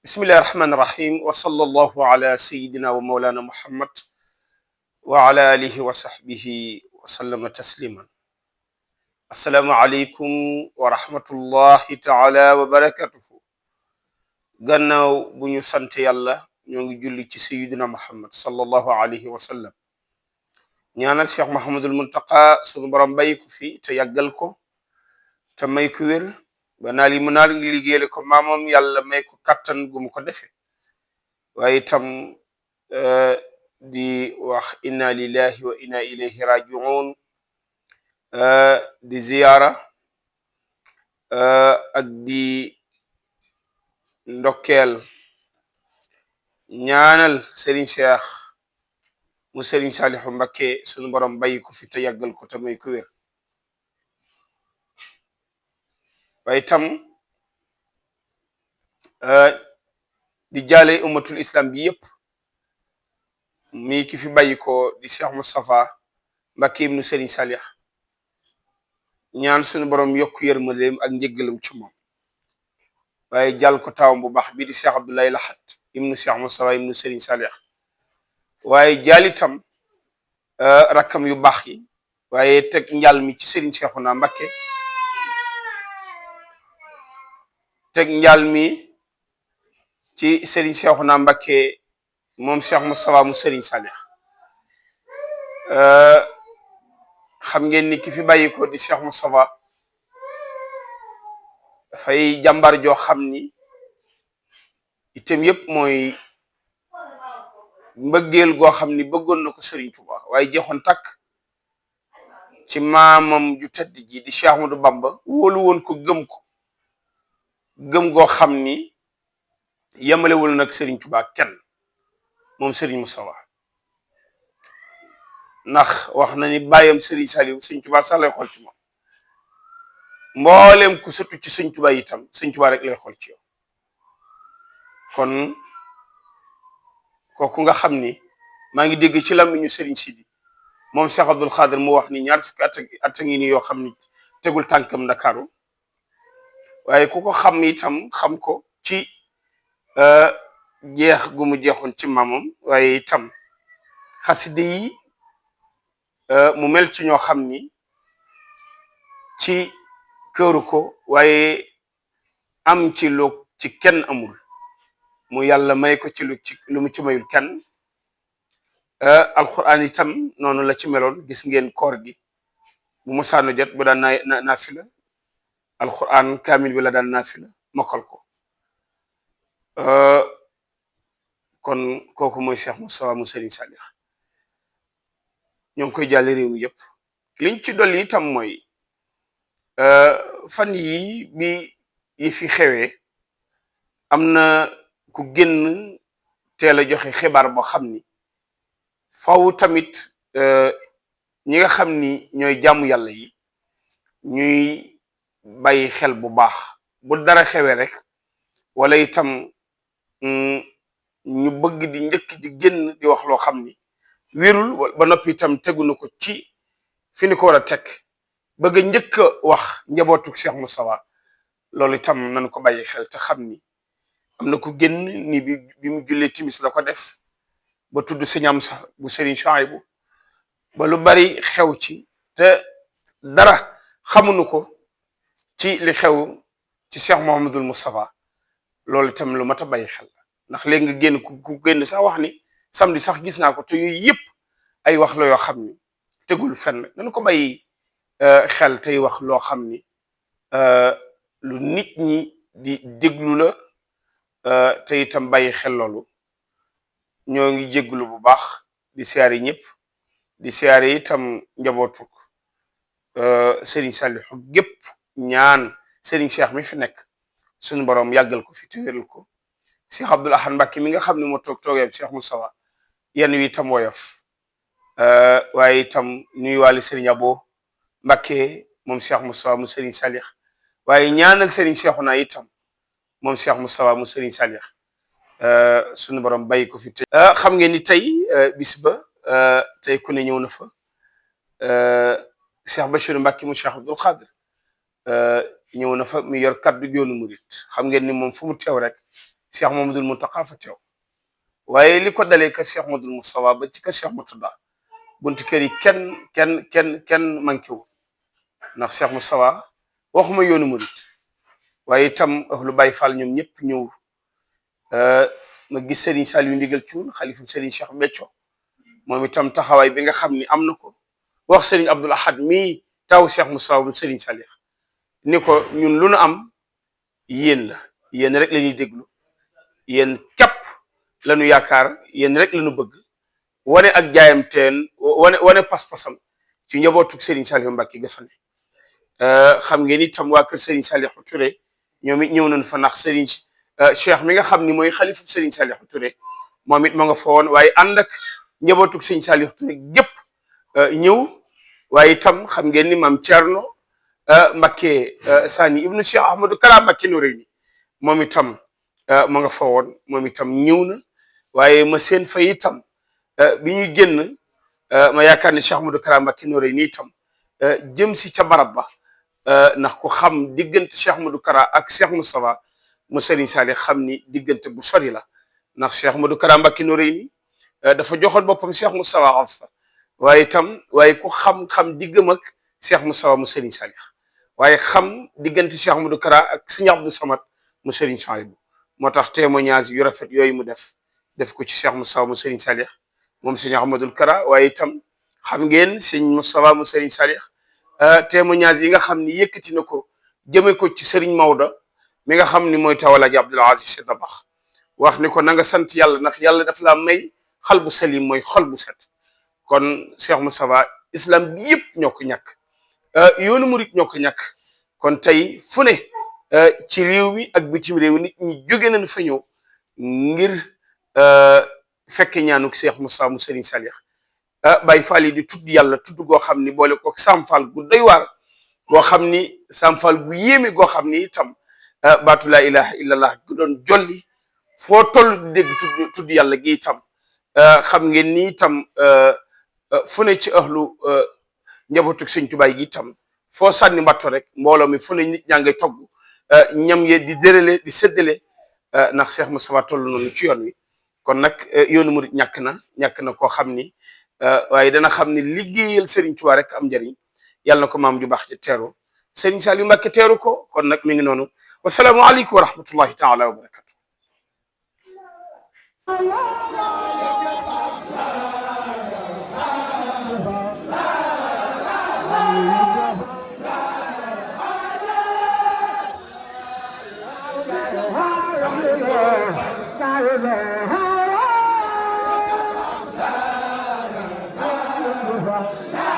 bismillahi rahmani rahim wa sallallahu ala sayidina wa maulana muhammad wa ala alihi wa sahbihi wa sallama tasliman. assalaamu aleykum wa rahmatullahi taala wa barakatuhu. gannaaw bu ñu sant yàlla ñoo ngi julli ci sayidina muhammad sallallahu alayhi wa sallam, ñaanal cheikh mahamadul muntaqa sunu borom bàyyi ko fi te yàggal ko te may ko wér ba naal yi mu naal ngi liggéeyale ko maamam yàlla may ko kattan gu mu ko defe. waaye itam di wax inna lillahi wa inna ilayhi rajiun, di ziyaara ak di ndokkeel ñaanal Serigne Cheikh mu Serigne Salihu Mbacké sunu borom bàyyi ko fi te yàggal ko te may ko wér. waaye itam di jaale ummatul islam bi yëpp, mi ki fi bàyyi ko di Cheikh Moustapha Mbacké ibnu Serigne Salih, ñaan sunu borom yokk yërmandeem ak njëggalam ci moom. waaye jàll ko taawam bu baax bii di Cheikh Abdoulaye Lahat ibnu Cheikh Moustapha ibnu Serigne Salih, waaye jaal itam rakkam yu baax yi, waaye teg njàll mi ci Serigne Cheikhouna Mbacké, teg njàll mi ci Serigne Cheikhouna Mbacké moom Cheikh Moustapha mu Serigne Salih. xam ngeen ni ki fi bàyyi ko di Cheikh Moustapha dafay jàmbar joo xam ni itam yëpp mooy mbëggeel goo xam ni bëggoon na ko Serigne Touba, waaye jeexoon takk ci maamam ju tedd ji di Cheikh Ahmadou Bamba, wóolu woon ko gëm goo xam ni yemalewul nag Serigne Touba kenn moom Serigne Moustapha. ndax wax na ni bàyyam Serigne Saliou Serigne Touba sax lay xool ci moom, mboolem ku sëtu ci Serigne Touba itam Serigne Touba rek lay xool ci yow. kon kooku nga xam ni maa ngi dégg ci làmmiñu Serigne Sidi moom Cheikh Abdoul Khadir mu wax ni ñaar fukki at a ngi ni yoo xam ni tegul tànkam Ndakaaru, waaye ku ko xam itam xam ko ci jeex gu mu jeexoon ci maamam, waaye itam xaside yi mu mel ci ñoo xam ni ci këru ko, waaye am ci lu ci kenn amul, mu yàlla may ko ci lu mu ci mayul kenn. alquran itam noonu la ci meloon, gis ngeen koor gi bu musaano jot bu daan naafila alquran kaamil bi la daan naafila mokkal ko. kon kooku mooy Cheikh Moustapha mu Serigne Salih, ñoo ngi koy jàlle réew mi yëpp. liñ ci dolli itam mooy fan yi bi yi fi xewee am na ku génn teel a joxe xibaar boo xam ni faw tamit ñi nga xam ni ñooy jaamu yàlla yi ñuy bàyyi xel bu baax. bu dara xewee rek wala itam ñu bëgg di njëkk di génn di wax loo xam ni wérul ba noppi itam tegu na ko ci fi ni ko war a teg, bëgg njëkk a wax njabootu Cheikh Moustapha, loolu itam nañ ko bàyyi xel te xam ni am na ku génn ni bi mu jullee timis la ko def ba tudd sëñ Amsa bu Serigne Chouaïbou ba lu bari xew ci te dara xamuñu ko ci li xew ci Cheikh Mouhamadoul Moustapha. loolu itam lu mat a bàyyi xel ndax léegi nga génn ku génn sax wax ni samedi sax gis naa ko, te yooyu yëpp ay wax la yoo xam ni tegul fenn. nañu ko bàyyi xel tey wax loo xam ni lu nit ñi di déglu la, te itam bàyyi xel loolu. ñoo ngi jégglu bu baax di siyaare ñëpp, di siyaare itam njabootuk Serigne Saliou gépp, ñaan Serigne Cheikh mi fi nekk suñu borom yàggal ko fi te wéral ko. Cheikh Abdoul Ahad Mbacké mi nga xam ne moo toogee Cheikh Moustapha yenn wi itam woyof. waaye itam nuy waale Serigne Abo Mbacké moom Cheikh Moustapha mu Serigne Salih, waaye ñaanal Serigne Cheikhouna itam moom Cheikh Moustapha mu Serigne Salih suñu borom bàyyi ko fi te xam ngeen ni tey bis ba tey ku ne ñëw na fa. Cheikh Bachir Mbacké mu Cheikh Abdoul Khadir ñëw na fa mu yor kaddu yoonu murit. xam ngeen ni moom fu mu teew rek Cheikh Mamadul Muntaqa fa teew waaye li ko dalee ka Cheikh Mamadul Moustapha ba ci ka Cheikh Murtada bunti kër yi kenn manqué wu ndax Cheikh Moustapha waxuma yoonu murit waaye itam ahlu Baye Fall ñoom ñëpp ñëw ma gis Serigne Saliou Ndigal Thioune xalifu Serigne Cheikh Béthio moom itam taxawaay bi nga xam ni am na ko wax Serigne Abdoul Ahad mii taw Cheikh Moustapha bu Serigne Saliou ni ko ñun lu nu am yéen la yéen rek la ñuy déglu yéen képp la ñu yaakaar yéen rek la ñu bëgg wane ak jaayam teen wane pas-pasam ci njabootu Serigne Saliou Mbacké ga fa ne xam ngeen itam waa kër Serigne Saliou Touré ñoom it ñëw nañ fa ndax Serigne Cheikh mi nga xam ni mooy xalifu Serigne Saliou Touré moom it ma nga fa woon waaye ànd ak njabootu Serigne Saliou Touré gépp ñëw waaye itam xam ngeen ni maam Thierno Mbacké Sani ibnu Cheikh Ahmadou Kara Mbacké Noreyni moom itam ma nga fa woon moom itam ñëw na waaye ma seen fa itam bi ñu génn ma yaakaar ni Cheikh Ahmadou Kara Mbacké Noreyni itam jëm si ca barab ba ndax ku xam diggante Cheikh Ahmadou Kara ak Cheikh Moustapha mu Serigne Saliou xam ni diggante bu sori la ndax Cheikh Ahmadou Kara Mbacké Noreyni dafa joxoon boppam Cheikh Moustapha Alfa waaye itam waaye ku xam diggam ak Cheikh Moustapha mu Serigne Saliou waaye xam diggante Cheikh Ahmadou Kara ak Serigne Abdou Samad mu Serigne Saliou moo tax témoignage yu rafet yooyu mu def ko ci Cheikh Moustapha mu Serigne Saliou moom Serigne Ahmadou Kara waaye itam xam ngeen Serigne Moustapha mu Serigne Saliou témoignage yi nga xam ni yëkkati na ko jëme ko ci Serigne Maodo mi nga xam ni mooy tawalaaji Abdoul Aziz Sy Dabakh wax ni ko na nga sant yàlla ndax yàlla daf laa may xal bu salim mooy xol bu set kon Cheikh Moustapha islam bi yëpp ñoo ko ñàkk yoonu murit ñoo ko ñàkk kon tey fu ne ci réew mi ak bitim réew nit ñi jóge nañ fa ñëw ngir fekke ñaanuk Cheikh Moustapha mu Serigne Saliou Baye Fall yi di tudd yàlla tudd goo xam ni boole ko Sam Fall gu doy waar goo xam ni Sam Fall gu yéeme goo xam ni itam baatu laa ilaha illallah gu doon jolli foo toll dégg tudd yàlla gi itam xam ngeen ni itam fu ne ci ahlu njabootu Sëñ Tuubaa gi itam foo sànni mbatto rek mbooloo mi fu ne nit ñaa ngay togg ñam ye di dërale di séddale ndax Cheikh Moustapha toll noonu ci yoon wi kon nag yoonu murit ñàkk na koo xam ni waaye dana xam ni liggéeyal Serigne Touba rek am njëriñ yàlla na ko maam ju baax ci teeru Serigne Saliou Mbacké teeru ko kon nag mi ngi noonu wasalaamu aleykum wa rahmatullahi taala wa barakatu la